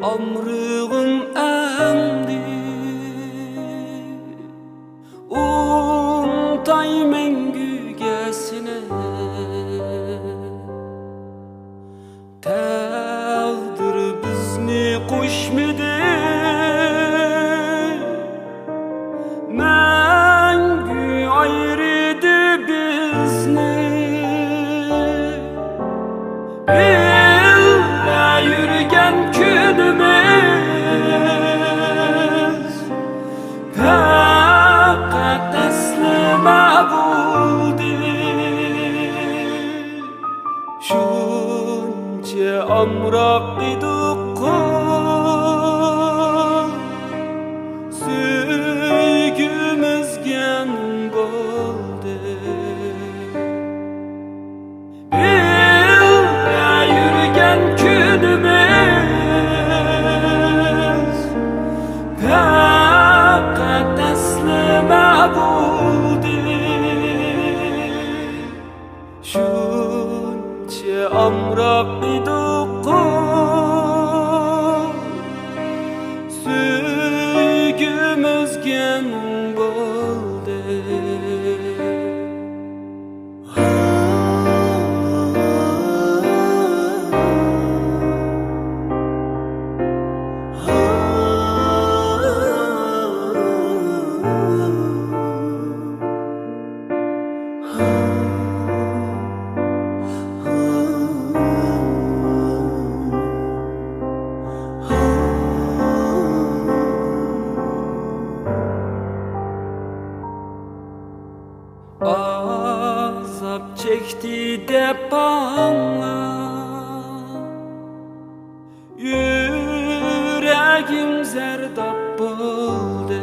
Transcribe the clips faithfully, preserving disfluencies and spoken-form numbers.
ئامرىغىم ئەمدى ئۇنتاي مەڭگۈگە سېنى. تەقدىر بىزنى قوشمىدى، مەڭگۈ ئايرىدى بىزنى. بىللە يۈرگەن كۈنىمىز پەقەت ئەسلىمە بولدى. شۇنچە ئامراق ئىدۇققۇ، سۆيگۈمىزگە نېمە بولدى؟ بىللە يۈرگەن كۈنىمىز پەقەت ئەسلىمە بولدى. شۇنچە ئامراق ئىدۇققۇ، سۆيگۈمىزگە نېمە بولدى؟ ئازاب چەكتى دەپ ئاڭلاپ، يۈرەكىم زەرداب بولدى.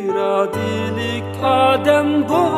ئىرادىلىك ئادەم بول.